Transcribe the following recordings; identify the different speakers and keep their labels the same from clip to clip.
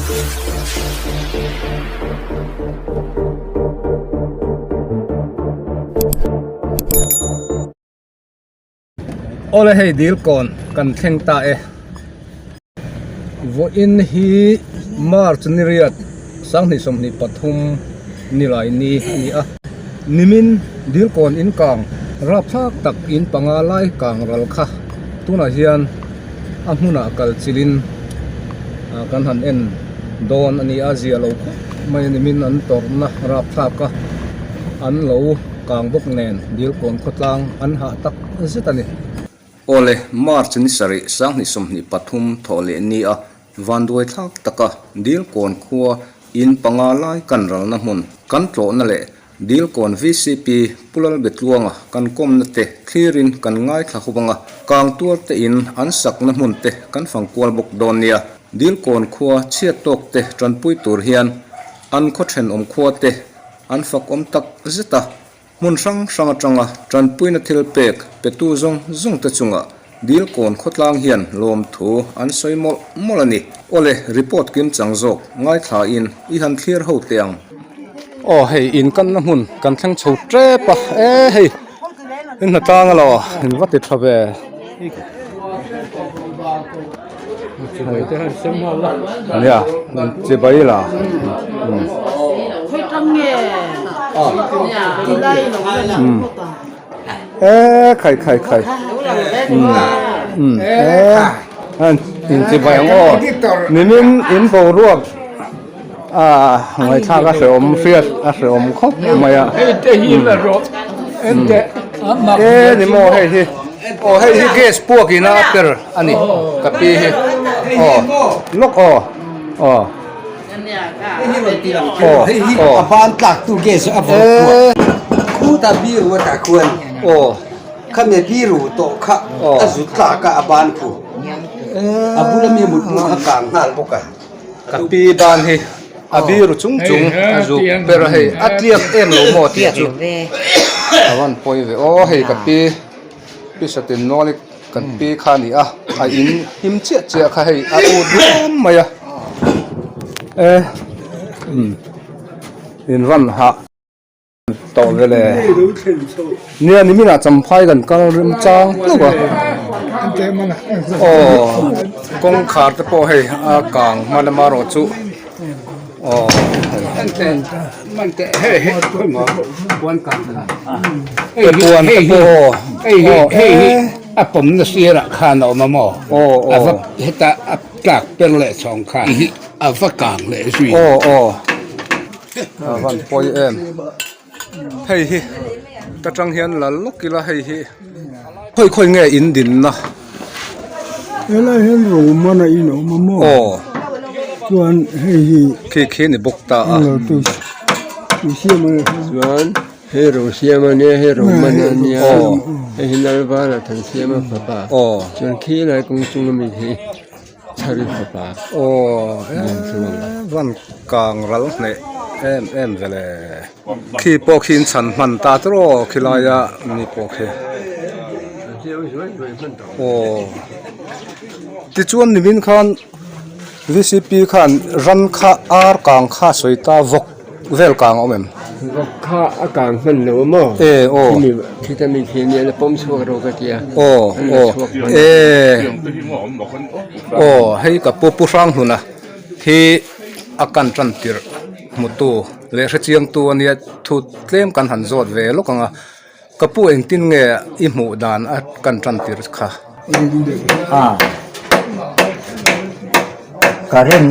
Speaker 1: Awle hei dil kawn kan thleng ta e. Vawiin hi March ni riat sanghnih 23 nilai ni a ni a. Nimin dil kawn in kang rapthlak tak in panga lai kang ral kha tunah hian a hmunah kal chilhin kan han en dawn a ni a, zia lo khawp mai a nimin an tawrhna rapthlak a an lo kang bawk nen dil kawn khawtlang an hah tak zet a ni. Awle, March ni sarih sanghnih 23 thawh leh ni a vanduai thlak taka dil kawn khua in panga lai kan ralna hmun kan tlawhna leh Dil kawn VCP Pu Lalbetluanga kan kawmna te thlirin kan ngaithla hup anga, kang tuar te in an sakna hmun te kan fang kual bawk dawn nia. Dil kawn khua chhiat tawk te tanpui tur hian an khaw thenawm khua te an fak awm tak zet a, hmun hrang hrang atanga tanpuina thil pek petu zawng zawng te chungah Dil kawn khawtlang hian lawmthu an sawi mawlh mawlh a ni. Awle, report kim chang zawk ngaithla in i han thlir ho teh ang. Aw hei in kanna hmun kan thleng chho tep a, e hei in hnatlang a lo in va ti tha ve. Nia chibai la. E khai khai khai um e an in chi bai ang aw nimin in boruak a ngaithlak a hrehawm hriat a hrehawm khawp mai a
Speaker 2: hei te hi la rawh en teh
Speaker 1: e ni maw hei hi aw hei hi gas puak in a per a ni ka pi hi aw lawk aw aw aw
Speaker 3: hei hi a ban tlak tu gas a vawt puak khuta biru a tah khuan
Speaker 1: aw
Speaker 3: khami biru tawh kha a zut tlak a a ban khu a bula mi mut mu kha kang nghal bawk a
Speaker 1: ka pi ban hi a biru chung chung a zuk ber a hei a tliak em lo maw tih chu a van pawi ve aw hei ka pi pi satin nawlih Kan pi kha a ni a, a in him chiah chiah kha hei a ut ruam mai a, e umm in rawn hah tawh vel e, nia nimin ah champhai kan kal rem chang hlauh a, aw kawngkhar te pawh hei a kang hman a marawh chu aw puan te pawh aw aw.
Speaker 2: A pawmna sirah khan a awm a maw? A va heta a tlak per leh chhawng kha hi a va kang leh zui.
Speaker 1: Aw aw a van pawi em hei hi ta tang hian la lawk ila hei hi khawi khawi nge in dinna
Speaker 4: helai hian Roman a in a awm a maw
Speaker 1: aw
Speaker 4: chuan hei hi
Speaker 1: khi khi ni bawk ta a
Speaker 4: chuan.
Speaker 5: Hei ro siam a nia hei ro man a nia hei hi Lalvala than siam a fapa chuan khi lai kawng chung ami hi Chhari fapa
Speaker 1: aw van kang ral hneh em em ve le khi pawh khi in chhan hman ta te rawh khi laia mi pawh khi aw tichuan nimin khan V_C_P khan ran kha ar kang kha sawi ta vawk. Vel kang a awm em?
Speaker 5: Vawk kha a kang hman lo a maw?
Speaker 1: E aw.
Speaker 5: Khimi khita mi khi nia la pawm chhuak ro ka tia.
Speaker 1: Aw aw e aw hei ka pu pu hrang hluna hi a kan tan tirh hmutu leh hrechiangtu a nia thu tlem kan han zawt ve lawk ang a. Ka pu engtin nge i hmuh dan a kan tan tir kha?
Speaker 6: A current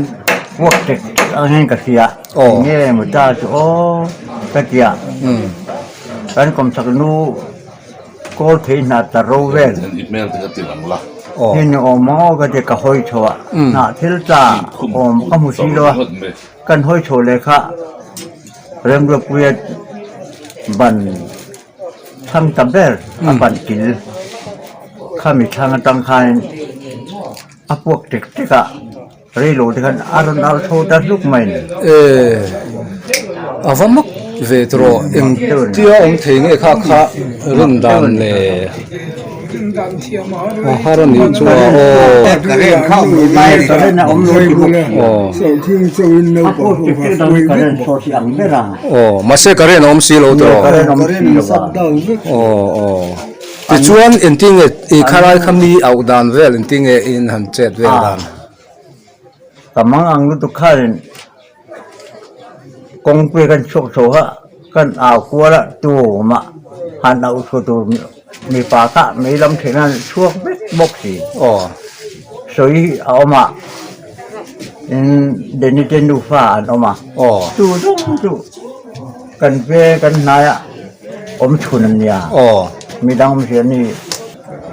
Speaker 6: puak tek tek ang hian ka hria enge maw ta chu aw ka tia kan kawmchhak nu kawl thei hna ta ro vel heng awm ang aw ka tia ka hawi chho a hnah thil tla awm ka hmu si lo a kan hawi chho leh kha. Remruatpuia ban thlang ta ber a ban kil khami thlang atang khan a puak tek tek a reilo te khan a rawn alh chho ta hluk mai a ni.
Speaker 1: Eee a va mak ve tawh rawh engtia awm thei nge kha kha rin dan le. A har a nih chu a aw. Aw mahse current a awm si lo tawh aw aw tichuan engtinge i khalai kha mi auh dan vel engtinge in han chet vel dan.
Speaker 6: Ka mang ang lutuk khanin kawngpui kan chhuak chho a kan au kual a tumah han auh chhuah tur mipa kha mei lam theih nan chhuak vek bawk si sawi a awm a tin Denny te nufa an awm a chu zawng chu kan ve kan hnaiah awm chhun an nia midang awm si an ni.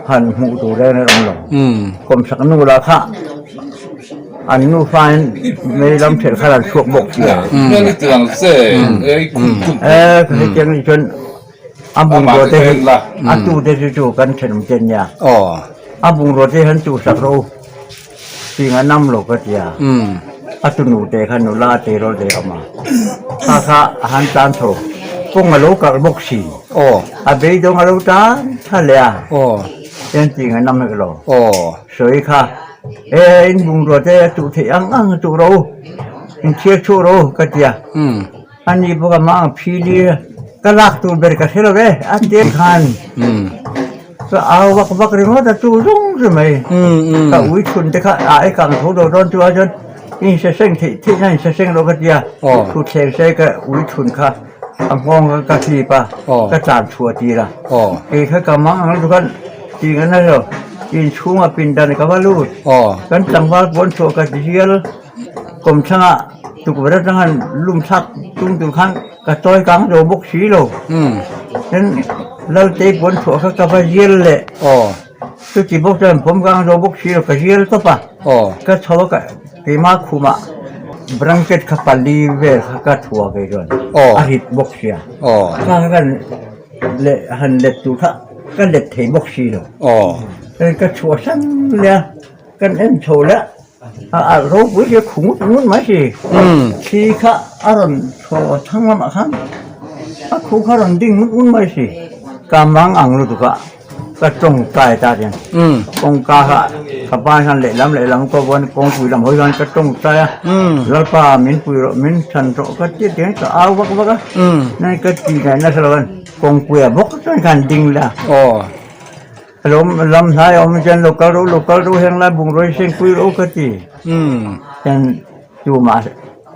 Speaker 6: Han hmuh tur reng reng awm lo. Kawmchhak nu lah kha an nufa in mei lam thelh khan an chhuak bawk si a. E hetiang nih chuan a bungrua te hi a tu te chu chu kan thenawm te ania. A bungrua te hi an tuhsak rawh u tih an am lo ka ti a. A tunu te kha nula te rawh te a awm a. Kha kha a han tan chho kawng a lo kalh bawk si. A beidawng a lo tan tha leh a. Eng tih an am hek lo. Sawi kha e in bungrua te a tuh theih ang ang a tuh rawh u in chhiar chhuah rawh u ka ti a. Ani bawk a mah ang phili ka lak tur ber ka hre lo e a ti khan ka au vak vak ringawt a tu zawng zawng mai ka ui chhun te kha a e kang tho lo dawn chu a chuan in se seng theih theih na in se seng lo ka tia thutthleng se ka ui chhun kha a nghawng kha ka hlip a ka tlan chhuah tir a kei kha ka mang ang lutuk a tih ka na lo inchhungah pindan ka va lut kan tlangval pawn chhuah ka ti hial. Kawmthlang ah tukverh atang han lum thlak tum tur khan ka tawi kang zo bawk si lo. Tin Lalte pawn chhuah kha ka va zial leh. Chuti bawk chuan pawm kang zo bawk si lo ka zial tawp a. Ka chho a ka keimah khumah blanket kha pali vel kha ka thuah kei chuan a rit bawk sia. Kha kha leh han let tur kha ka let thei bawk si lo. Ka chhuah sang leh a kan en chho leh. A alh ropui hi a khu ngut ngut mai si. Thli kha a rawn thaw thang lamah khan a khu kha a rawn ding ngut ngut mai si. Ka mang ang lutuk a, ka tawngtai ta hian kawngka kha ka ban hian lehlam lehlam ka vawn kawngpui lam hawi hian ka tawngtai a, Lalpa min pui rawh min chhan rawh ka ti tiang ka au vak vak a, nai ka ti ngaih nasa lo a kawngpuia bawk chuan khan ding la. Lawm lam hnai a awm chuan lo kal rawh lo kal rawh heng lai bungraw hi seng pui rawh ka ti. Chuan tumah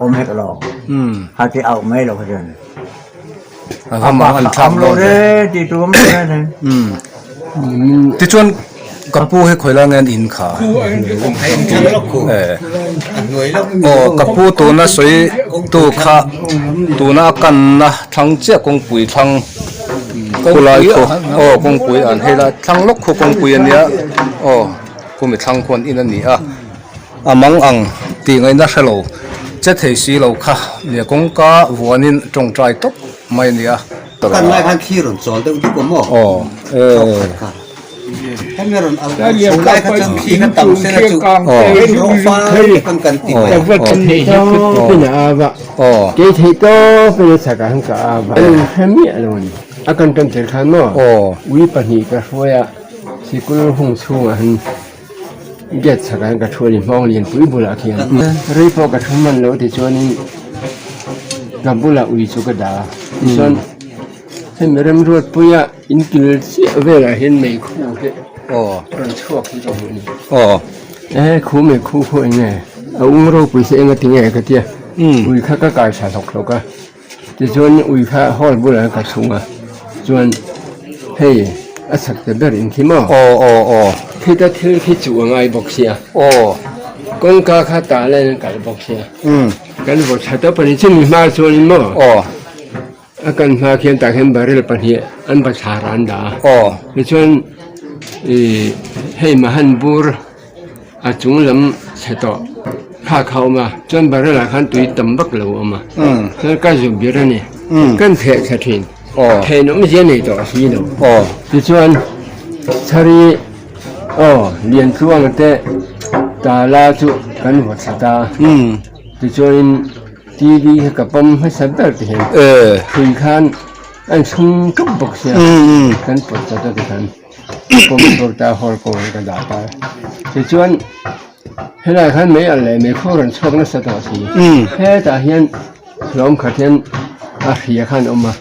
Speaker 6: awm hek lo. Kha ti auh mai lo kha chuan.
Speaker 1: A va mang an thlak
Speaker 6: lo re ti tu awm lo re.
Speaker 1: Tichuan ka pu hi khawi lai nge an in kha. Aw ka pu tuna sawi tu kha tuna a kanna thlang chiah kawngpui thlang. Khulai khu aw kawngpui an hei lai thlang lawk khu kawngpui a nia aw khumi thlang khuan in a ni a a mang ang tih ngaihna hre lo che thei si lo kha nia kawngka vuanin tawngtai tawp mai a ni a.
Speaker 3: Kan lai khan thli rawn chawl deuh deuh awm aw
Speaker 1: aw
Speaker 3: thawk khat kha hemi rawn al chho lai kha chuan thli kha tam sela chu in rawh fai kan kan ti mai
Speaker 5: a.
Speaker 1: Aw.
Speaker 5: Kei theih tawp in a chak ah khan ka a va. An hre miah lo a ni. A kan tan tel khan maw?
Speaker 1: Aw.
Speaker 5: Ui pahnih ka hruai a, sikul hung chhungah han gate chak ah khan ka thu a ni, hmawng lianpui bulah khian. Rei pawh ka thu hman lo tichuanin ka bulah ui chu ka dah a. Tichuan hemi remruatpuia in kil chiah velah hian meikhu hi rawn chhuak hi ka hmu a ni.
Speaker 1: Aw.
Speaker 5: E khu meikhu khu eng nge? A ung ropui se enga ti nge ka tia. Ui kha ka kai tha hlawk hlawk a. Tichuan ui kha hall bulah ka chhung a. Chuan hei a chak ta ber in khi maw?
Speaker 1: Aw aw aw.
Speaker 5: Khita thil khi chuh a ngai bawk sia.
Speaker 1: Aw.
Speaker 5: Kawngka kha tah laiin an kalh bawk sia. Kan vaw tha tawp a ni. Chumi hma chuanin maw?
Speaker 1: Aw.
Speaker 5: A kan hma khian tah khian barrel pahnih an bathlar ah an dah a.
Speaker 1: Aw.
Speaker 5: Tichuan ih hei mahan bur a chung lam chhe tawh kha kha a awm a chuan barrel ah khan tui tam vak lo a awm a. Chuan ka zu bir a ni. Kan pheh thla thin.
Speaker 1: Aw.
Speaker 5: Thein awmzia nei tawh si lo.
Speaker 1: Aw.
Speaker 5: Tichuan chhari aw Liantluanga te tala chu kan vaw thla ta a. Tichuanin. TV hi ka pawm hmasa ber ti hian hrui khan a inchhung ṭup bawk sia kan pawt chawt a ti khan. Pawm chhuak ta hall kawng ka dah ta. Tichuan helaiah khan mei alh leh mei khaw rawn chhuak nasa tawh si. Hetah hian hlawm khat hian a hria khan a awm a,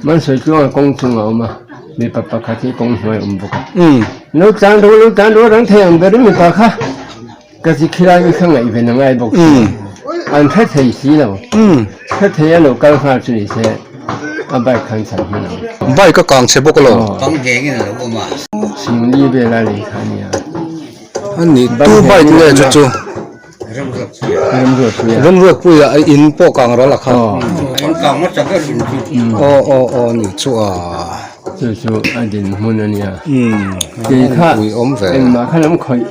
Speaker 5: Mansawi tluanga kawng chungah a awm a, mipa pakhat hi kawng hnuai a awm bawk a. Lo tlan ru lo tlan ru a rang thei ang berin mipa kha ka chi khilai mi kha ngaihven a ngai bawk si. An hre thei si lo. Hre thei a lo kal nghal chu ni se a bike khan chhan hman ang.
Speaker 1: Bike a kang chhe bawk lo.
Speaker 3: Bang nghengin a lo awm a.
Speaker 5: Singli vela lei kha a nia.
Speaker 1: A ni tu bike nge chu chu. Remruatpuia a in pawh kang ral a kha. Aw aw aw ni chu a.
Speaker 5: Chu chu a din hmun a nia. Kei kha engmah kha lam khawih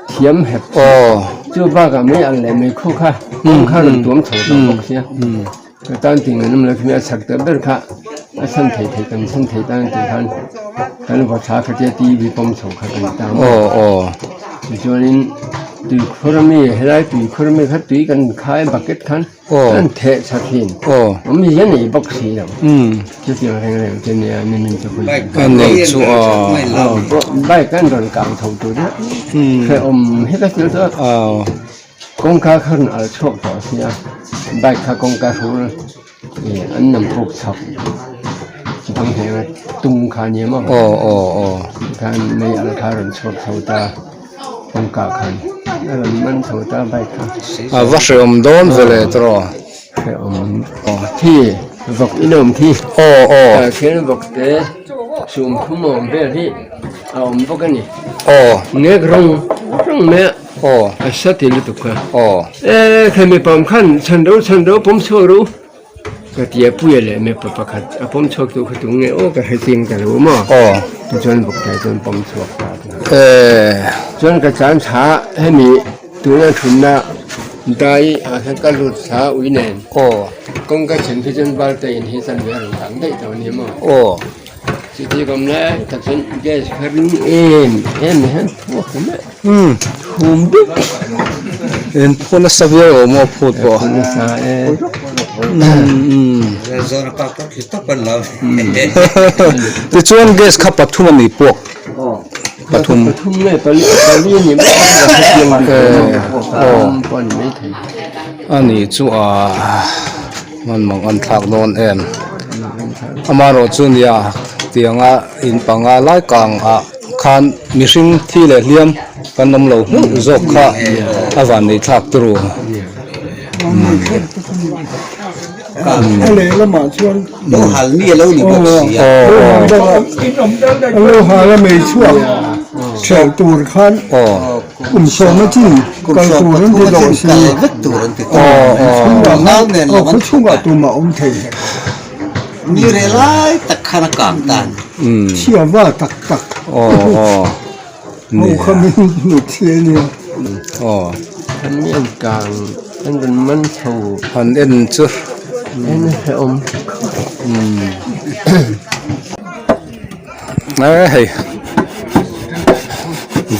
Speaker 5: thiam hek. Chu bakah mai ang leh mai khu kha kawng kha rawn tuam chho tawh bawk sia. Ka tan ting an awm lo khi a chak ta ber kha a chhan thei thei kan chhan thei tan tih khan kan vaw thla kha tia TV pawm chho kha kan ta maw tichuanin tuikhur ami helai tuikhur ami kha tui kan khai bucket khan kan theh tha thin awm hi a nei bawk si lo chutiang reng reng te nia nimin chu hun bike an rawn kang tho tur hi hrehawm hi ka thil chu Kawngka kha rawn alh chhuak tawh a sia bike kha kawngka hrul ih an nam puk chhak bang hnenga tung kha a ni maw
Speaker 1: aw aw aw
Speaker 5: tikhan mei alh kha a rawn chhuak chho ta kawngka khan a rawn man chho ta bike kha
Speaker 1: a va hrehawm dawn ve leh tawh
Speaker 5: hrehawm khi vawk in a awm khi
Speaker 1: aw aw
Speaker 5: tah khian vawk te sum thum a awm vel hi a awm bawk a ni
Speaker 1: aw
Speaker 5: nek rawng rawng mai a.
Speaker 1: Aw.
Speaker 5: A sa ti lutuk kha.
Speaker 1: Aw.
Speaker 5: E kha mipa awm khan chhan ro chhan ro pawm chhuak ro. Ka ti a puia leh mipa pakhat a pawm chhuak tu kha tu nge aw ka hre ching ta lo maw.
Speaker 1: Aw.
Speaker 5: Tichuan bawktai chuan pawm chhuak ta a.
Speaker 1: E.
Speaker 5: Chuan ka chan tha hemi tuna thunna dai ah hian ka lut thla ui nen.
Speaker 1: Aw.
Speaker 5: Kawngka chhan khi chuan balte in hi chan ve a rawn kang daih tawh a ni maw.
Speaker 1: Aw.
Speaker 5: Chuti ka awm lai tak chuan gas kha ring em em mai hian phuak ta mai thum dup
Speaker 1: in phu nasa viau lo maw phut pawh
Speaker 5: phu nasa e
Speaker 1: tichuan gas kha pathum a ni puak pathum
Speaker 5: pathum nge pali pali a ni mai aw a ni mai thei
Speaker 1: a ni chu a. Hman mang an thlak dawn em? Amaherawh chu nia tianga in panga lai kang ah khan mihring thi leh hliam kan awm lo hmuh zawk kha a van nei thlak turu.
Speaker 4: A lehlamah chuan
Speaker 3: lo hal mi a lo ni bawk si a.
Speaker 4: A lo hal a mei chhuak ṭhelh tur khan Kum sawma chin kal tur an ti dawh si. Aw khaw chhungah tumah awm thei hek.
Speaker 3: Mi reh lai tak khan a kang tan.
Speaker 4: Chhia va tak tak. Ho kha min hnut thli a nia.
Speaker 5: An en kang an rawn man chho.
Speaker 1: Han en chu.
Speaker 5: En hrehawm.
Speaker 1: E hei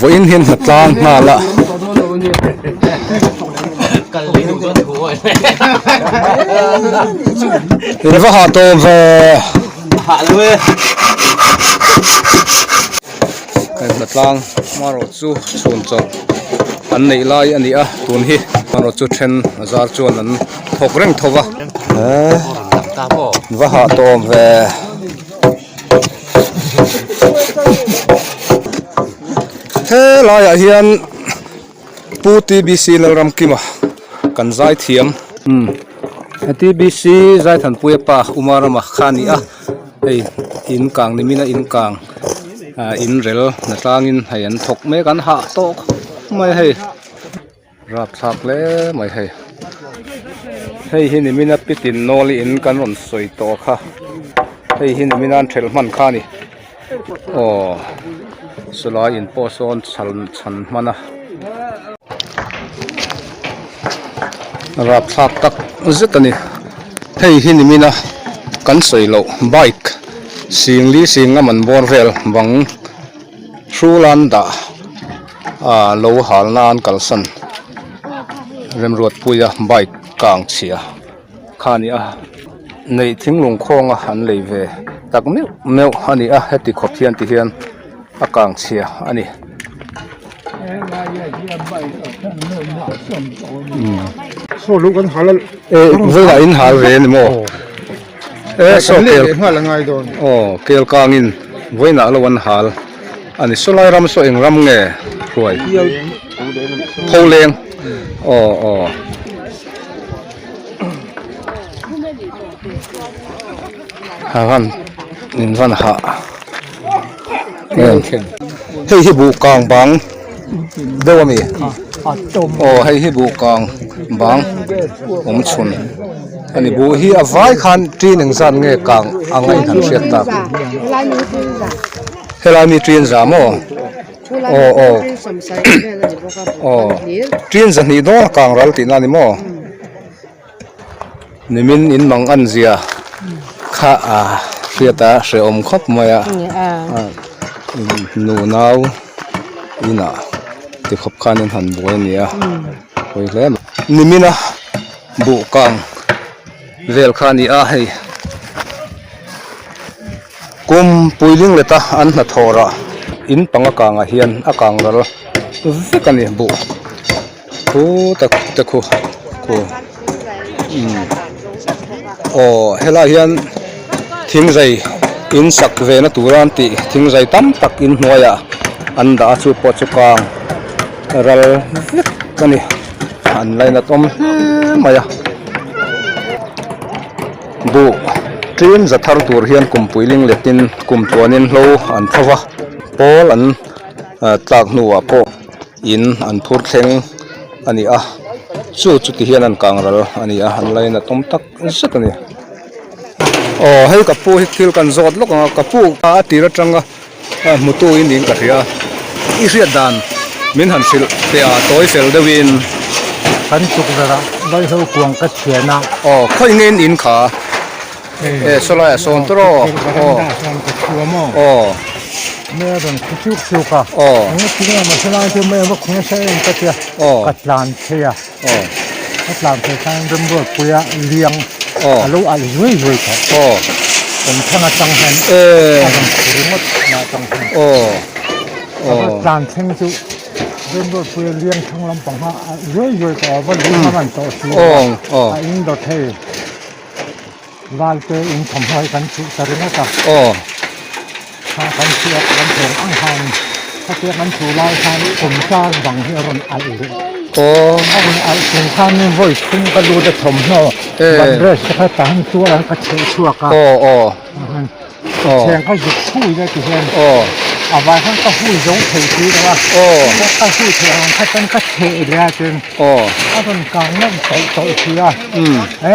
Speaker 1: vawiin hian hna tlang nghal a in va hah tawh ve hei hna tlang hmarawh chu chhun chawlh an neih lai a ni a tun hi hmarawh chu then a zar chuan an thawk reng tho va va hah tawh ve. Helaiah hian Pu TBC Lalramkima kan zai thiam TBC Zaithanpuia pa Uma rama kha a ni a hei in kang ni min a in kang ah in rel hna tlangin hei an thawk mek an hah tawh khawp mai a hei. Rapthlak hle mai hei. Hei hi nimina pitin nawli in kan rawn sawi tawh kha. Hei hi nimina an thelh hman kha a ni. Aw sawlai in pawh sawn chhan chhan hman a. Rapthlak tak zet a ni. Hei hi nimina kan sawi loh bike singli sing a man bawr vel bang hrulan dah. ah lo hal nan kalsan remruatpuia bike kang chhia kha a ni a neih thinglung khawnga an lei ve tak meuh meuh a ni a heti khawp hian ti hian. a kang chhia a ni. Vawilah in hal ve a ni maw? E saw kel aw kel kangin vawiinah lo an hal a ni. Saw lai ram saw eng ram nge hruai? Pholeng aw aw. A van in van hah em hei hi buh kang bang deuh a mi aw hei hi buh kang bang awm chhun a ni buh hi a vai khan tin engzat nge kang anga in han hriat tak helai mi tin za maw aw aw aw tin zahnih dawn a kang ral tihna a ni maw. Nimin in mang an zia kha a hriat a hrehawm khawp mai a nu nau inah ti khawp khan in han buai a ni a pawi hle mai nimin a buh kang vel kha a ni a hei kum puiling leta an hnathawh rah in panga kangah hian a kang ral vek a ni buh. Khu tak te khu khu umm aw helaiah hian thingzai in sak ve na tura an tih thingzai tam tak in hnuaiah an dah a chu pawh chu kang ral vek a ni an lainat awm hle mai a buh tlem za thar tur hian kum puiling letin kum tluanin hlo an tho va pawl an tlak hnuah pawh. In an phur thleng a ni a chu chuti hian an kang ral a ni a an lainat awm tak zet a ni aw hei ka pu hi thil kan zawt lawk ang a ka pu a tir atanga hmutu in niin ka hria i hriat dan min han hrilh teh a tawi fel deuhin.
Speaker 6: Kan tukverh ah vaihlo kuang ka chhian a.
Speaker 1: Aw khawi nge in in kha e sawlai ah sawn tur aw aw aw.
Speaker 6: Me a rawn khu chuk chuk a eng a tinge maw helai chu me va khung nasa em ka tia ka tlan phei a ka tlan phei khan remruatpuia liang a lo alh zuai zuai tawh kawmthlang atang hian a rawn khu ringawt lah atang hian a va tlan thleng chu remruatpuia liang thlang lampang kha a alh zuai zuai tawh a va luh ngam an tawh si lo a a in dawt hei. Valte in thawmhnaw hi kan chuh ta ringawt a.
Speaker 1: Aw.
Speaker 6: Kha kan chuh a, kan thawm ang khan khatia kan chuh lai khan kawmchar bang hi a rawn alh leh.
Speaker 1: Aw.
Speaker 6: A rawn alh chung khanin vawi thum ka lut a thawmhnaw ban dress te kha tahan tuar ang ka chheh chhuak a.
Speaker 1: Aw aw. Aw.
Speaker 6: Chheng ka zuk hui la ti hian.
Speaker 1: Aw.
Speaker 6: A vai khan ka hui zo thei si lo a.
Speaker 1: Aw.
Speaker 6: Ka hui theih ang kha chuan ka chheh leh a chuan.
Speaker 1: Aw.
Speaker 6: A rawn kang nawm tawlh tawlh si a.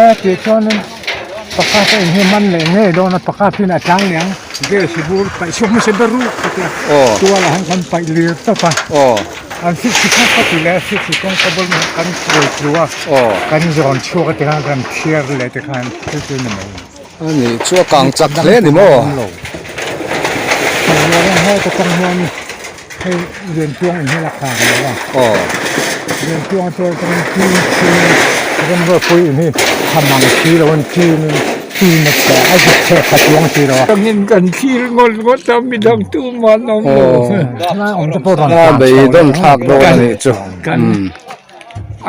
Speaker 6: E tih chuanin pakhat a inhi man leh ngei dawn a pakhat in a tlang leh ang gas bur paih chhuak hmasa ber ruk ka tia tualah hian kan paih lir tawp a an fixi kha ka ti leh a fixi kawngka bul mai kan kuai tlu a kan zawn chhuak a tikhan kan thiar leh tikhan thil chu ni mai.
Speaker 1: Ani chu a kang chak hle a ni maw?
Speaker 6: Hei ka tang hian hei Liantuang in hian a kang lo a.
Speaker 1: Aw.
Speaker 6: Liantuang chu atangin tin chhing Remruatpui in hi tha mang si lo in tin in tin a chhe a zuk chhe kha chuang si lo a.
Speaker 4: Tangin kan thlir ngawt ngawt a midang tumah an awm lo.
Speaker 6: Helai awm te pawh rawn
Speaker 1: A
Speaker 6: tlan chho
Speaker 1: beidawn thlak dawn a nih chu.
Speaker 4: Kan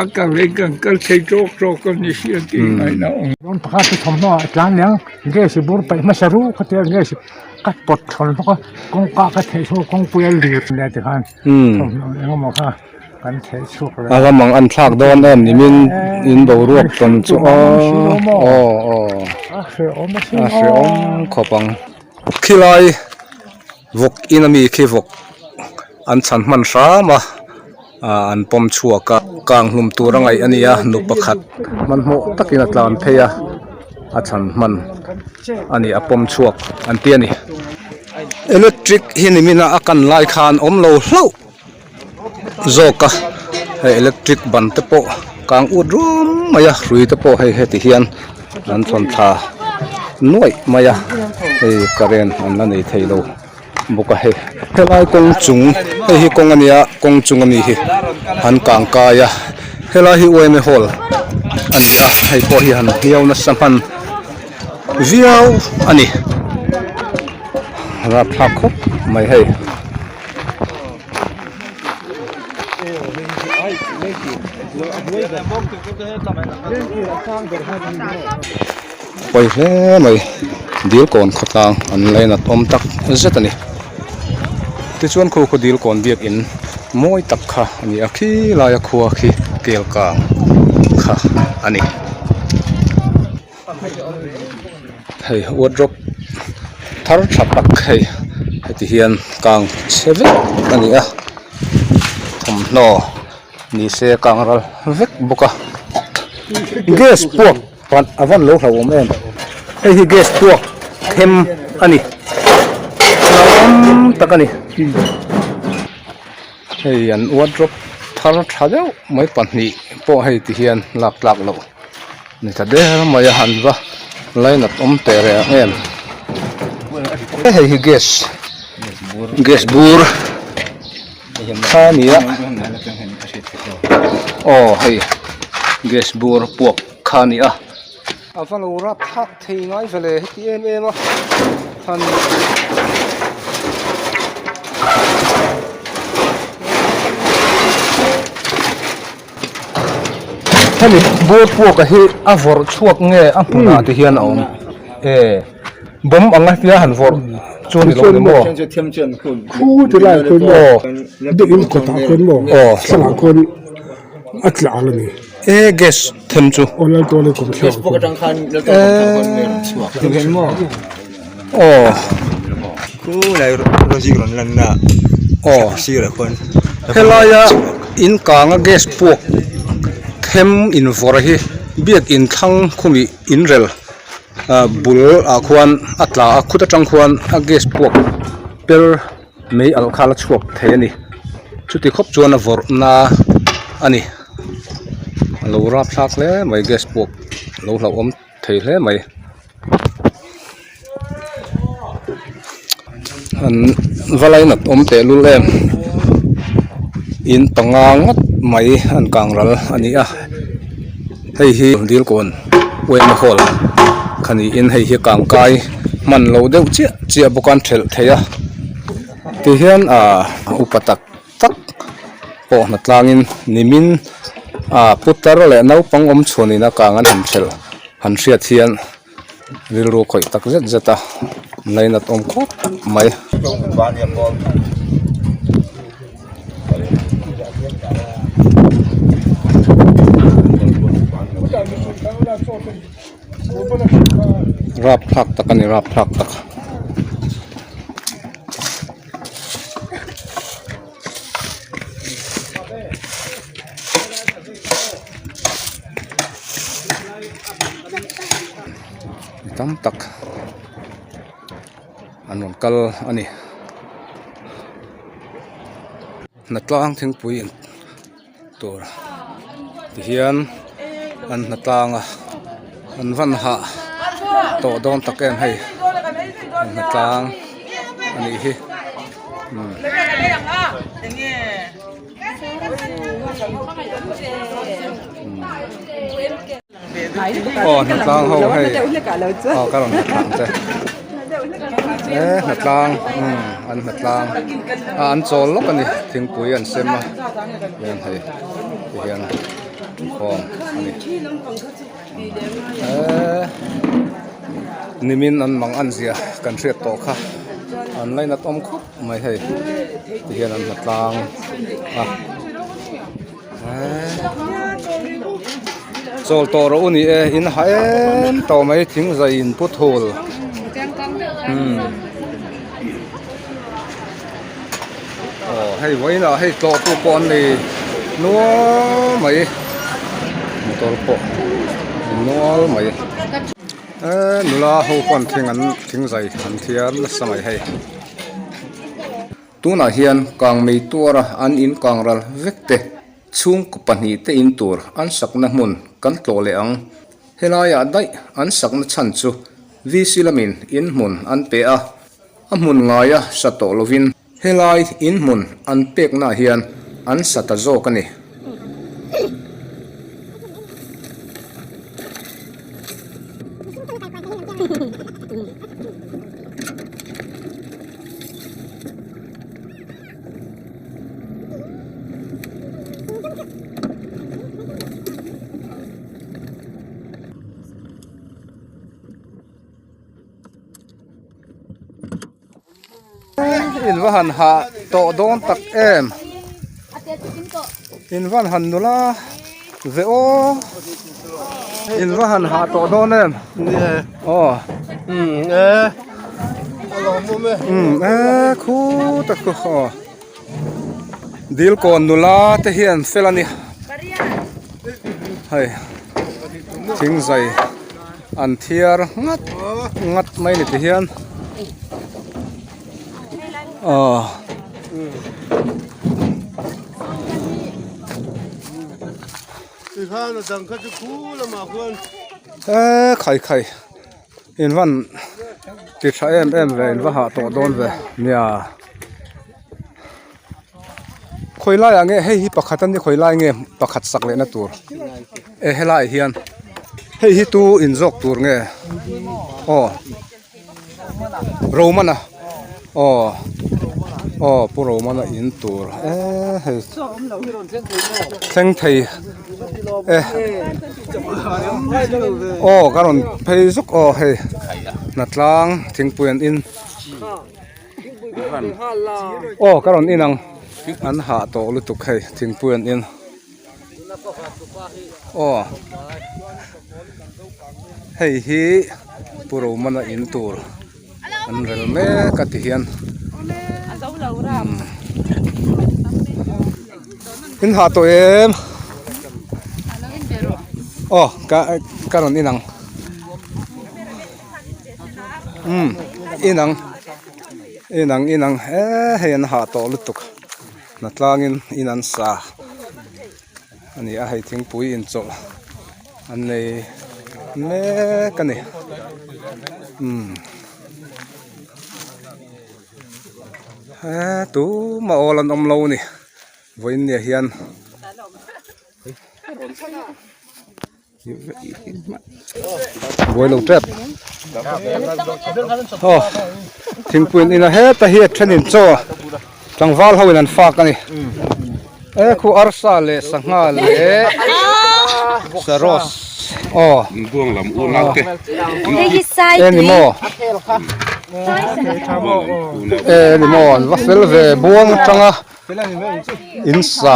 Speaker 4: a kal in kan kal thei tawk tawk a ni sia tih ngaihna awm.
Speaker 6: Rawn pakhat chu thawmhnaw ah a tlan leh ang gas bur paih hmasa ru khatia gas ka pawt thawn bawk a kawngka ka theih chhuak kawngpui a lir leh tikhan thawmhnaw eng emaw kha kan theih chhuak leh
Speaker 1: a ram ang an thlak dawn em ni min in boruak tawn chu aw aw aw
Speaker 6: a hrehawm a
Speaker 1: a hrehawm khawp ang khilai vawk in ami khi vawk an chhan hman hram a ah an pawm chhuak a kang hlum tur a ngaih a ni a nu pakhat hmanhmawh takin a tlan phei a a chhan hman a ni a pawm chhuak an ti a ni electric hi nimin a a kan lai khan awm lo hlauh zawk a hei electric ban te pawh kang ut ruam mai a hrui te pawh hei heti hian an thawn thla nuaih mai a hei current an la nei thei lo bawk a hei helai kawng chung hei hi kawng a nia kawng chung ami hi an kang kai a helai hi yma hall a ni a hei pawh hi han hliau nasa hman viau a ni rapthlak khawp mai hei. Pawi hle mai dil kawn khawtlang an lainat awm tak zet a ni tichuan khu khaw dil kawn biakin mawi tak kha a ni a khilaia khua khi kel kang kha a ni. Hei wardrobe thar tha tak hei heti hian kang chhe vek a ni a thawmhnaw ni se kang ral vek bawk a gas puak panh a van lo hlauhawm em hei hi gas puak them a ni hlauhawm tak a ni hei an wardrobe thar tha deuh mai pahnih pawh hei ti hian lak tlak loh. Ni ta der mai a han va lainat awm teh reng em hei hi gas gas bur kha a ni a aw hei gas bur puak kha a ni a a va lo rap thlak thei ngai vele heti em em a han Hemi bur puaka hi a vawrh chhuak nge a hmunah te hian a awm e bomb anga tia han vawrh chu ni lo ni maw
Speaker 4: Khu ti lai khawn maw deuh in kawtah khawn maw thlalak khawn a tlang a ni
Speaker 1: e gas them chu
Speaker 4: aw lal tawlai kawm thlak
Speaker 1: aw aw helaia in kanga gas puak them in vawrh hi biakin thlang khumi in rel ah bul ah khuan a tla a khut atang khuan a gas puak per mai alh kha la chhuak thei a ni chuti khawp chuan a vawrh na a ni a lo rapthlak hle mai gas puak lo hlauhawm thei hle mai. An va lainat awm teh lul em in panga ngawt mai an kang ral a ni a hei hi dilkawn yma hall kha niin hei hi kangkai hman lo deuh chiah chiah bawk a an thelh thei a tihian ahh upa tak tak pawh hnatlangin nimin ah putar leh naupang awm chhuanin a kang an han thelh han hriat hian. Rilru khawih tak zet zet a lainat awm khawp mai. Rapthlak tak a ni rapthlak tak. Mi tam tak an rawn kal a ni hnatlang thingpui in tur tihian an hnatlang a an van hah tawh dawn tak em hei an hnatlang a nih hi umm. Aw hnatlang ho hei aw ka rawn hnatlang che e hnatlang umm an hnatlang a an chawl lawk a ni thingpui an sem a hian hei ti hian inkhawm a ni eee nimin an mang an zia kan hriat tawh kha an lainat awm khawp mai hei ti hian an hnatlang a. Chawl tawh rawh u ni e in ha em tawh mai thing zai in pu thul umm aw hei vawiinah hei tlawh tu pawh an nei nual mai motor pawh nual mai eee nula ho pawn thing an thing zai an thiar nasa mai hei. Tunah hian kangmei tuara an in kangral vek te chhungkaw pahnih te in tur an sakna hmun kan tlawh leh ang. Helaiah daih an sakna chhan chu VC lamin in hmun an pe a, a hmun ngaia sa tawh lovin helai in hmun an peknaah hian an sa ta zawk a ni. In va han hah tawh dawn tak em? In van han nula ve aw. In va han hah tawh dawn em? Aw.
Speaker 4: Umm e. A lawmawm e.
Speaker 1: Umm e khu tak khu aw. Dilkawn nula te hian fel a ni. Hei thingzai an thiar ngat ngat mai ni ti hian aw. E khai khai in van ti tha em em ve in va hah tawh dawn ve nia khawi laiah nge hei hi pakhat a ni khawi lai nge pakhat sak leh na tur e helaiah hian hei hi tu in zawk tur nge aw. Romana aw aw pu Romana in tur eee hei thleng thei e aw ka rawn phei zuk aw hei hnatlang thingpui an in aw ka rawn in ang an hah tawh lutuk hei thingpui an in. Aw hei hi Pu Romana in tur an rel mek a ti hian in hah tawh em aw ka ka rawn in ang umm in ang in ang in ang e hei an hah tawh lutuk. Hnatlangin in an sa a ni a, hei thingpui inchawlh an nei mek a ni umm he tumah awl an awm lo a ni vawiin nia hian. Buai lo tep aw thingpui an in a heta hi a thenin chaw tlangval ho in an fak a ni e khu arsa leh sangha leh saros aw e ni maw e ni maw an va fel ve buang atanga in sa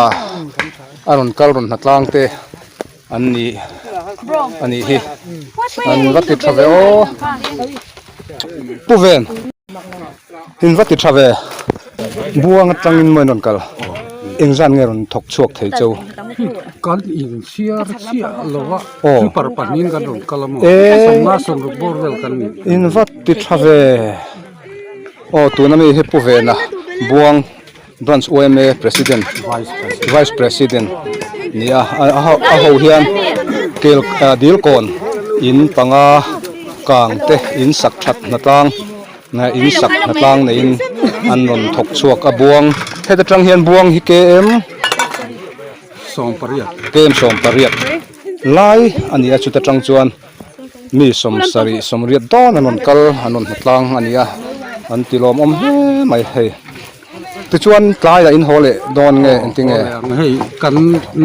Speaker 1: a rawn kal rawn hnatlang te. An ni a nih hi an va ti tha ve aw pu ven in va ti tha ve buang atangin maw in rawn kal engzan nge rawn thawk chhuak thei cheu
Speaker 2: kan in chhiar chiah lo a super pahnih in kan rawn kal a maw sawmnga sawmruk bawr vel kan ni
Speaker 1: in va ti tha ve aw tuna mi hi pu vena buang. Branch yma President Vice President ni a a ho hian kel dilkawn in panga kang te in sak that hnatlang in sak hnatlang neiin an rawn thawk chhuak a buang heta tang hian buang hi km km 18 lai a ni a chuta tang chuan mi 70 80 dawn an rawn kal an rawn hnatlang a ni a an ti lawmawm hle mai hei. Tichuan tlaiah in haw leh dawn nge engti nge?
Speaker 2: Hei kan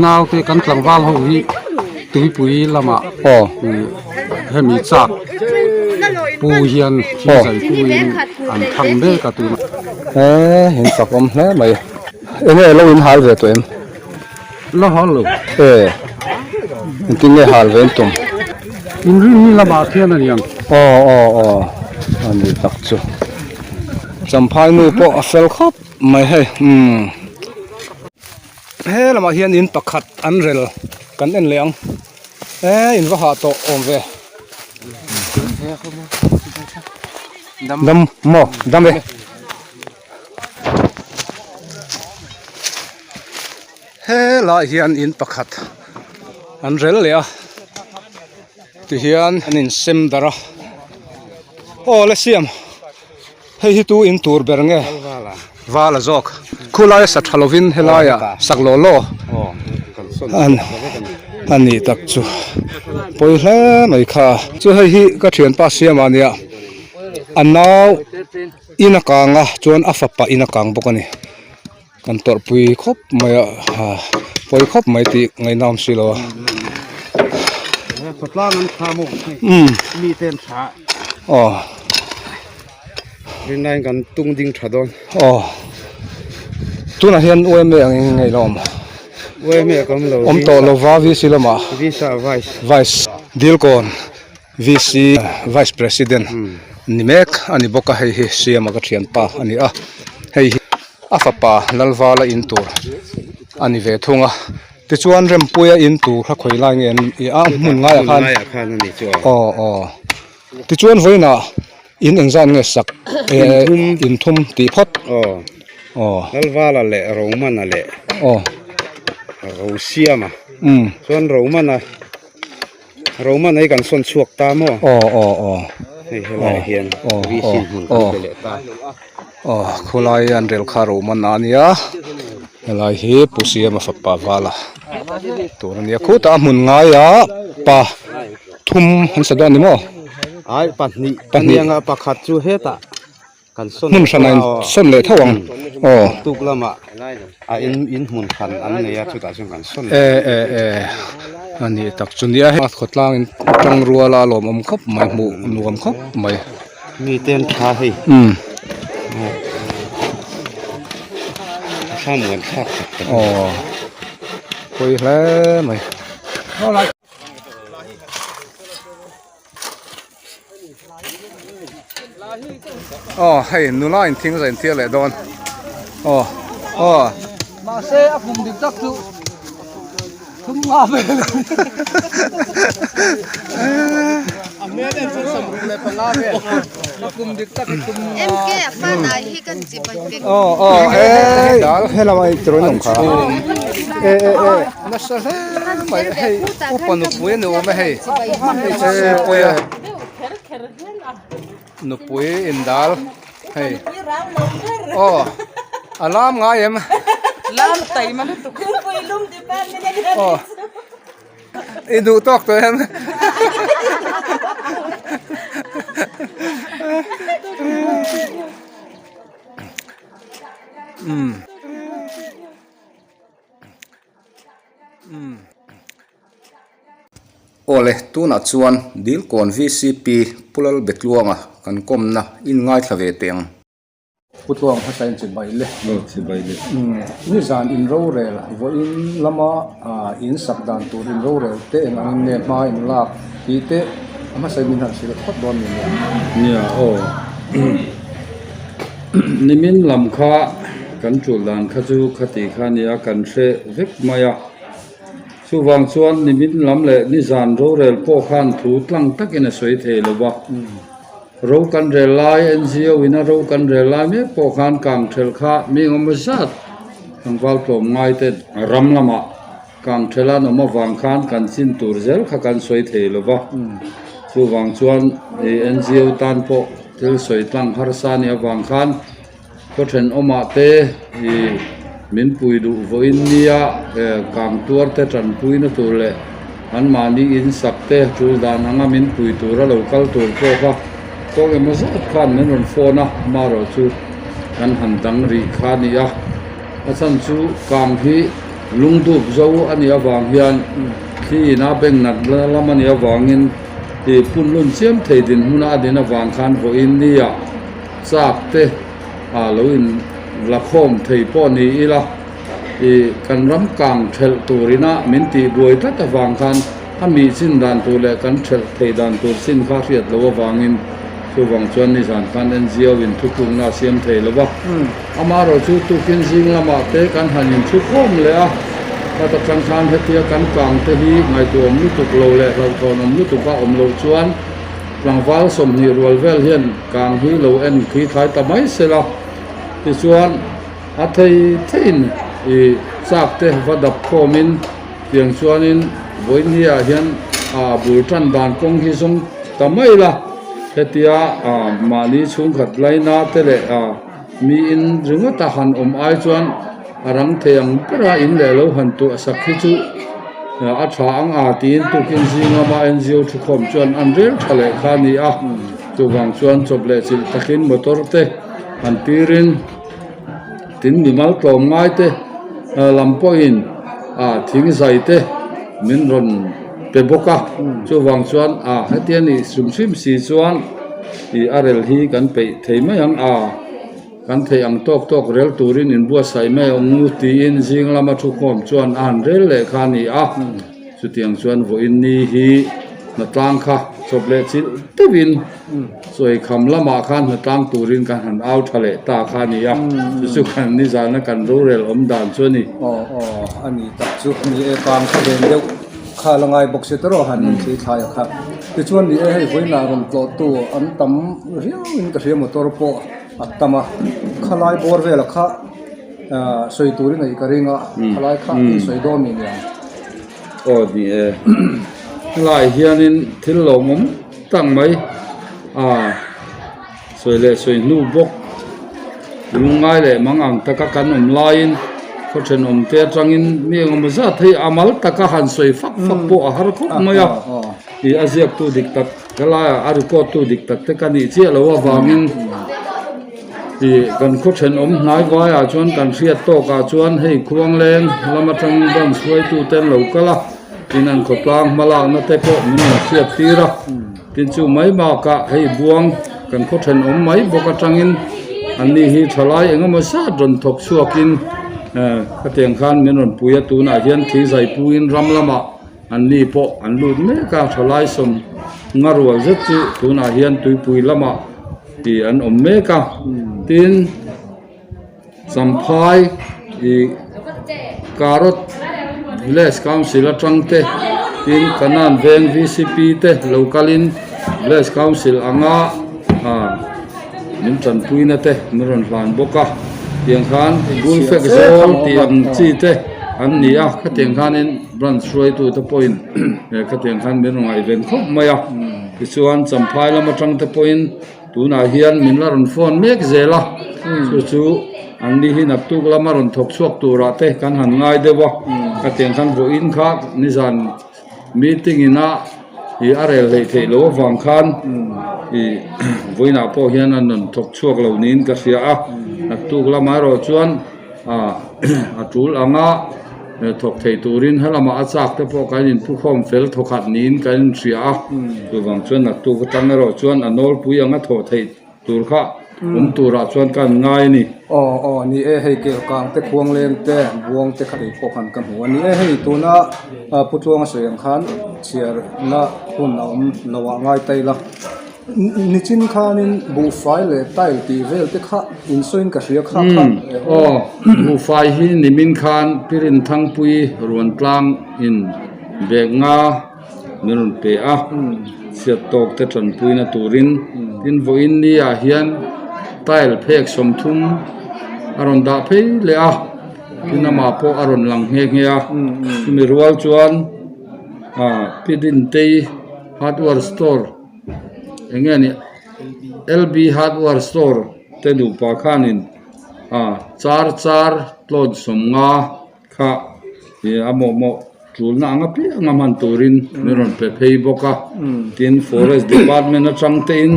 Speaker 2: naute kan tlangval ho hi tuipui lamah hemi chak pu hian thingzai pu in an thang mek a tuna.
Speaker 1: E in chak awm hle mai. Enge lo in hal ve tawh em?
Speaker 2: La hal lo.
Speaker 1: E engtin nge hal ve in tum?
Speaker 2: Inrinni lamah khian a niang.
Speaker 1: Aw aw aw a ni tak chu. Champhai nu pawh a fel khawp mai hei umm he lamah hian in pakhat an rel kan en leh ang e in va hah tawh awm ve dam maw dam e he lai hian in pakhat an rel leh a tihian an insem darh a aw le siam. Hei hi tu in tur ber nge? Vala zawk. Khulaia sa tha lovin helaia sak law law a nih tak chu pawi hle mai kha. Chu hei hi ka thianpa Siama nia a nau in a kang a chuan a fapa in a kang bawk a ni. Kan tawrhpui khawp mai a pawi khawp mai tih ngaihna awm si lo a. Aw.
Speaker 2: Rinlaiin kan tung ding tha dawn.
Speaker 1: Aw. Tunah hian UMA ang in ngei lo awm.
Speaker 2: UMA ka awm lo.
Speaker 1: Awm tawh lova VC lamah.
Speaker 2: VC ah Vice.
Speaker 1: Vice Dilkawn VC Vice President ni mek a ni bawk a hei hi Siama ka thianpa a ni a. Hei hi a fapa Lalvala in tur a ni ve thung a. Tichuan Rempuia in tur kha khawi lai nge an i a hmun ngaiah khan.
Speaker 2: Hmun ngaiah khan a ni chu aw.
Speaker 1: Aw aw. Tichuan vawiinah in engzat nge sak inthum tih phawt.
Speaker 2: Aw.
Speaker 1: Aw.
Speaker 2: Lalvala leh Romana leh.
Speaker 1: Aw.
Speaker 2: Rosiama.
Speaker 1: Umm.
Speaker 2: Chuan Romana Romana hi kan sawn chhuak ta maw?
Speaker 1: Aw aw aw.
Speaker 2: Hei helaiah hian VC hmun kan pe leh ta.
Speaker 1: Aw khulai an rel kha Romana a nia helai hi Pu Siama fapa Vala tur a nia khutah a hmun ngaiah pa thum an sa dawn a ni maw?
Speaker 2: Ai pahnih a nia pakhat chu hetah. Kan sawn
Speaker 1: hmun hran a in sawn leh tho ang aw.
Speaker 2: Tuk lamah a in in hmun hran an nei a chutah chuan kan sawn
Speaker 1: leh. E e e a ni tak chu nia hei khawtlang in tang rual a lawmawm khawp mai hmuh nuam khawp mai.
Speaker 2: Mi ten tha hei.
Speaker 1: Umm.
Speaker 2: Thla muan thlak tak tak.
Speaker 1: Aw pawi hle mai. Aw hei nula in thing zain tir leh dawn aw aw
Speaker 3: mahse a kum dik tak chu thum nga vel a hmel en chuan sawmruk leh panga vel a kum dik tak hi thum nga
Speaker 7: MK a fan ai hi kan chi pai vek
Speaker 1: aw aw e dal helama i tirawn awm kha e e e nasa hle mai hei upa nupui a ni awm e hei hei puia nupui indal hei aw a lam ngai em aw i duh tawk tawh em umm umm. Awle, tunah chuan Dilkawn VCP Pu Lalbetluanga kan kawmna in ngaithla ve teh ang. Pu Tluang hmasa in chibai le.
Speaker 2: Aw chibai le.
Speaker 1: Umm, nizan in rorel vawiin lama in sak dan tur in rorel te eng angin nge hma in lak tih te a hmasa in min han hrilh phawt dawn ni nia.
Speaker 2: Nia aw. Nimin lam kha kan tul dan kha chu khati kha nia kan hre vek mai a. Chuvang chuan nimin lam leh nizan rorel pawh khan thu tlang takin a sawi thei lo va. Ro kan rel lai, NGO ina ro kan rel lai mek pawh khan kang thelh kha mi engemaw zat tlangval tlawm ngai te ram lamah kang thelh an awm avang khan kan chin tur zel kha kan sawi thei lo va. Chuvang chuan NGO tan pawh thil sawi tlang harsa a nih avang khan Khaw thenawmah te ih min pui duh vawiin nia kang tuar te tanpuina tur leh anmahni in sak te tul dan anga min pui tura lo kal tur pawh kha kawng emaw zat khan min rawn phone a amaherawh chu kan han dang rih kha a ni a a chhan chu kang hi lungdup zo a nih avang hian thli ina beng nat lam a nih avangin ih punlun chiam thei dinhmuna a din avang khan vawiin nia. Chak te ah lo in la khawm thei pawh ni ila ih kan ram kang thelh turina min tih buai tlat avang khan a mih chin dan tur leh kan thelh thei dan tur chin kha hriat loh avangin chuvang chuan nizan khan NGO in thutlukna a siam thei lo va. Amaherawh chu tukin zing lamah te kan han inthukhawm leh a, khata tang khan hetia kan kang te hi ngaihtuahawm lutuk lo leh hlauhthawnawm lutuk a awm loh chuan Tlangval 20 rual vel hian kang hi lo en khi thlai ta mai se la, tichuan a thei theiin ih chak te va dap khawmin tiang chuanin vawinia hian ah bul tan dan kawng hi zawng ta mai la, hetia ah mahni chhungkhat laina te leh ah miin ringawt a han awm ai chuan a rang thei ang bera in leh lo han tuah sak hi chu a tha ang a tiin tukin zing lama NGO thukhawm chuan an rel tha leh kha a ni a chuvang chuan chawp leh chilh takin motor te an tirin tin mimal tlawm ngai te lam pawhin ah thing zai te min rawn pe bawk a chuvang chuan ah hetiang nih hrim hrim si chuan. Ih a rel hi kan peih thei mai ang a, kan theih ang tawk tawk rel turin inbuatsaih mai ang u tiin zing lama thukhawm chuan a han rel leh kha a ni a. Chutiang chuan vawiin ni hi hnatlang kha chawp leh chilh deuhin chawi kham lamah khan hnatlang turin kan han au tha leh ta kha a ni a, chu chu kan nizana kan rorel awm dan chu a ni.
Speaker 1: Aw aw a ni tak chu ni e kang kha ven deuh kha la ngai bawk si tawrh han en thei thlai a kha tichuan ni e hei vawiinah rawn tlawh tu an tam riau in ka hria motor pawh a tam a khalai bawr velah kha ahh sawi turin a ih ka ring a khalai kha in sawi dawn ni niang.
Speaker 2: Aw ni e helai hianin thil lawmawm tak mai ah sawi leh sawi hnu bawk lungngai leh mang ang taka kan awm laiin khaw thenawm te atangin mi engemaw zat hei a mal taka han sawi fak fak pawh a har khawp mai a ih a ziaktu dik tak helaiah a record tu dik tak te ka nih chiah loh avangin ih kan khaw thenawm hnai vaiah chuan kan hriat tawkah chuan hei khuangleng lam atangin branch hruaitu te an lo kal a tin an khawtlang hma lakna te pawh min rawn hriat tir a. Tin chu mai bakah hei buang kan khaw thenawm mai bawk atangin an ni hi thalai engemaw zat rawn thawk chhuakin eh khatiang khan min rawn pui a tunah hian thil zai puiin ram lamah an ni pawh an lut mek a thalai sawm nga rual zet chu tunah hian tuipui lamah tih an awm mek a tin. Champhai ih Karot Village Council atang te tin Kanan veng VCP te lo kalin Village Council anga ah min tanpuina te min rawn hlan bawk a tiang khan bul fek zawl tih ang chi te an ni a khatiang khanin branch hruaitu te pawhin khatiang khan min rawn ngaihven khawp mai a tichuan Champhai lam atang te pawhin. Tunah hian min la rawn phone mek zel a, chu chu an ni hi naktuk lama rawn thawk chhuak turah te kan han ngai deuh a, khatiang khan vawiin kha nizan meeting ina ih a rel hleih theih loh avang khan ih vawiinah pawh hian an rawn thawk chhuak lo niin ka hria a, naktuk lamah erawh chuan ah a tul anga. Thawk thei turin helamah a chak te pawh kan inphukhawm fel thawkhat niin kan inhria a, chuvang chuan naktuk atang erawh chuan a nawlpui anga thawh theih tur kha awm turah chuan ka han ngai a ni.
Speaker 1: Aw aw ni e hei kelkang te khuangleng te buang te kha kei pawh khan ka hmu a ni e hei tuna Pu Tluanga sawi ang khan chhiarna hun a awm lo ah ngai ta ila. Nichin khanin buhfai leh tile tih vel te kha insawiin ka hria kha kha.
Speaker 2: Aw, buhfai hi nimin khan Pirin Thangpui ruan tlang in bag nga min rawn pe a, chhiat tawk te tanpuina turin tin vawiin ni ah hian tile phek 30 a rawn dah phei leh a, tin amah pawh a rawn lang nghe nghe a, chumi rual chuan Pidintei Hardware store eng nge ni LB hardware store te nupa khanin ah char char tlawn 50 kha ih a mawhmawh tulna ang apiang a hman turin min rawn pe phei bawk a tin forest department atang te in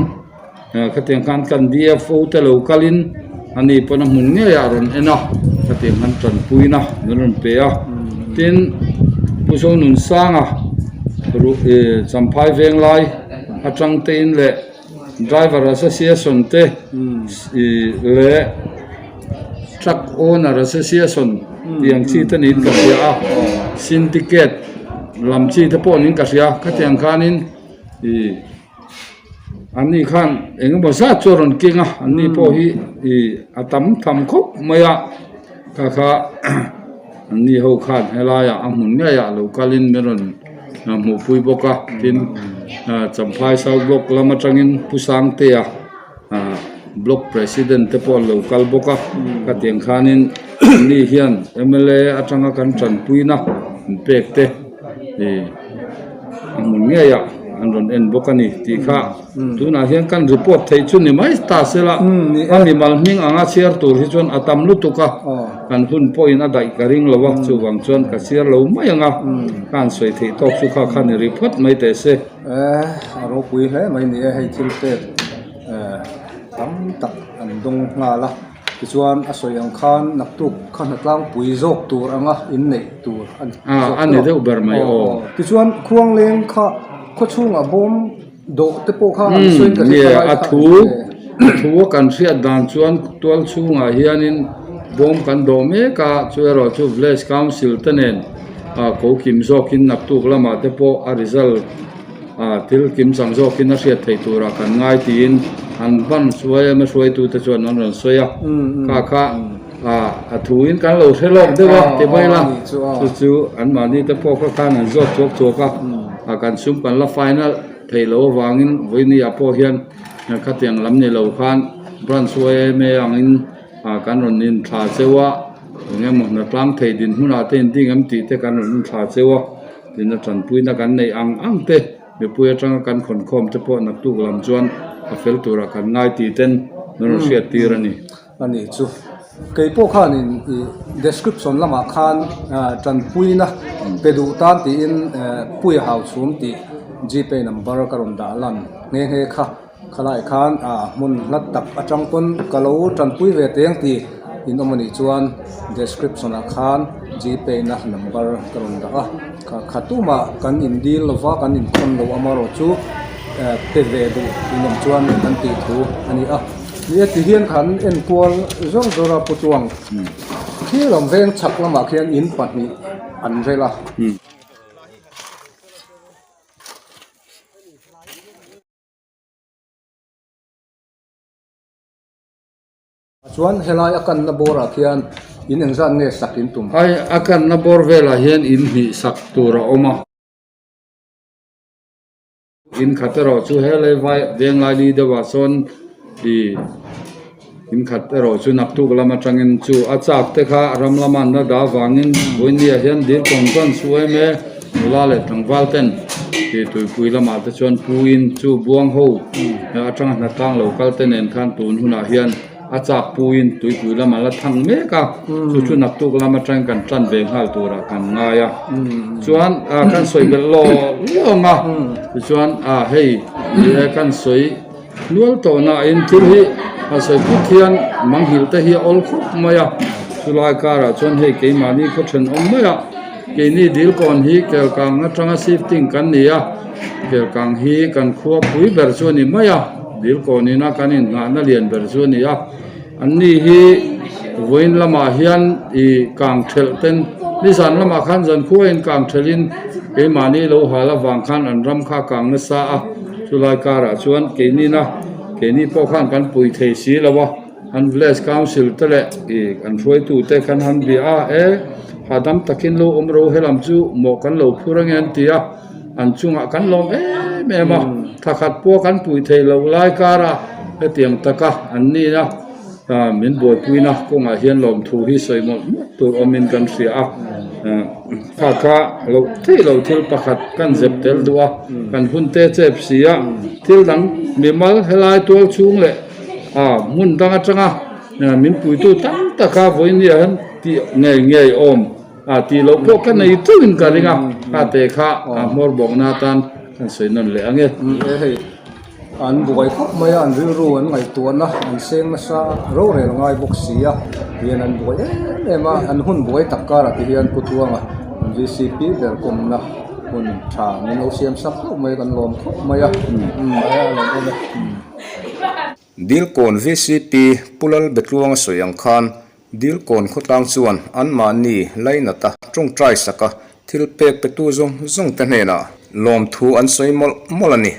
Speaker 2: khatiang khan kan D_F_O te lo kalin ani pawn a hmun ngei ah a rawn en a khatiang khan tanpuina min rawn pe a tin Pu Zonunsanga ruh ih Champhai Venglai atang te in leh driver association te ih leh truck owner association tih ang chi te niin ka hria a syndicate lam chi te pawh niin ka hria khatiang khanin ih. An ni khan eng emaw zat chu a rawn keng a an ni pawh hi ih a tam tham khawp mai a kha kha an ni ho khan helaiah a hmun ngeiah lo kalin min rawn hmuhpui bawk a tin ah Champhai South Block lam atangin Pu Sangtea ah Block President te pawh an lo kal bawk a khatiang khanin an ni hian M L A atanga kan tanpuina an pek te ih. A hmun ngeiah an rawn en bawk a ni tih kha tunah hian kan report theih chu ni mai ta se la a mimal hming anga chhiar tur hi chuan a tam lutuk a kan hun pawhin a daih ka ring lo a chuvang chuan ka chhiar lo mai ang a ka han sawi theih tawk chu kha kha ni ri phawt mai teh se.
Speaker 1: A ropui hle mai ni e hei thil pek tam tak an dawng nghal a. Tichuan a sawi ang khan naktuk kha hnatlangpui zawk tur anga inneih tur a ni.
Speaker 2: A ni deuh ber mai aw.
Speaker 1: Tichuan khuangleng kha khaw chhungah bawm Dawh te pawh kha an sawi ka hre
Speaker 2: a thu a thu a kan hriat dan chuan tual chhungah hianin bawm kan dawh mek a chu erawh chu village council te nen ah ko kim zawkin naktuk lamah te pawh a result ah thil kim chang zawkin a hriat theih turah kan ngai tiin an ban hruai a hruaitu te chuan an rawn sawi a kha kha ah a thu in kan lo hre lawk deuh a ti mai la chu chu an mahni te pawh kha khan an zawt chhuak chhuak a ah kan sum kan la final theih loh avangin vawiini ah pawh hian khatiang lam ni lo khan branch yma angin ah kan rawn inthla cheu a eng emaw hna tlang thei dinhmunah te inding em tih te kan rawn inthla cheu a tin a tanpuina kan neih ang ang te mipui atanga kan khawn khawm te pawh naktuk lam chuan a fel turah kan ngai tih ten an rawn hriat tir a ni.
Speaker 1: A nih chu. Kei pawh khanin ih description lamah khan tanpuina pe duh tan tiin Puia hau chhum tih gpay number ka rawn dah lan nghe nghe kha. Khalai khan hmun hla tak atang pawn ka lo tanpui ve teng tih in awm a nih chuan description ah khan gpay na number ka rawn dah a. Kha kha tumah kan indil lova kan inkhawn lo amarawh chu pe ve duh in awm chuan kan tih thu a ni a. Ni a ti hian khan enkual zawr zawr a pu chuang thil lam veng chhak lamah khian in pahnih an rel a. Chuan helai a kanna bawrah khian in engzat nge sak in tum?
Speaker 2: Ai a kanna bawr velah hian in hnih sak tur a awm a. In khat erawh chu helai vai venglai li deuhah sawn ih in khat erawh chu naktuk lam atangin chu a chak te kha ram lama an la dah avangin vawinia hian dil kawn chuan su em e nula leh tlangval ten ih tuipui lamah te chuan puin chu buang ho atanga hnatlang lo kal te nen khan tun hunah hian a chak puin tuipui lam an la thang mek a chu chu naktuk lam atangin kan tan ve nghal turah kan ngai a chuan ah kan sawi belh law lawng a tichuan ah hei ni e kan sawi nual tawh nain thil hi a sawi put hian manghilh te hi a awl khawp mai a chulai karah chuan hei keimahni khaw thenawm mai a keini dil kawn hi kelkang atanga shifting kan ni a kelkang hi kan khua pui ber chu a ni mai a. Dilkawn ina kan inngahna lian ber chu a ni a, anni hi vawiin lamah hian ih kang thelh ten nizan lamah khan zankhua in kang thelh in keimahni lo hal avang khan an ram kha a kang nasa a, chulai karah chuan keinina keini pawh khan kan pui thei si lo a, an village council te leh ih an hruaitu te khan han bia a, e hahdam takin lo awm ro helam chu mawh kan lo phur ange an ti a. An chungah kan lawm em em a, thla khat pawh kan puih theih loh lai kara hetiang taka an nina min buaipuina kawngah hian lawmthu hi sawi mawlh mawlh tur awmin kan hria a, kha kha loh theih loh thil pakhat kan zep tel duh a, kan hun te chep si a, thil dang mimal helai tual chhung leh hmun dang atanga min puitu tam taka vawinia hian tih ngei ngei awm. A tih loh pawh ka nei teuhin ka ring a, kha te kha a hmawr bawkna atan kan sawi nawn leh ang e.
Speaker 1: E hei, an buai khawp mai a, an rilru an ngaihtuahna an seng nasa rorel ngai bawk si a, tihian an buai em em a, an hun buai tak karah ti hian Pu Tluanga an VCP ber kawmna hun tha min lo siam sak hlauh mai kan lawm khawp mai a, umm a lawmawm e.
Speaker 8: Dilkawn VCP Pu Lalbetluanga sawi ang khan Dilkawn khawtlang chuan anmahni lainata tawngtai saka thil pek petu zawng zawng te hnenah lawmthu an sawi mawlh mawlh a ni.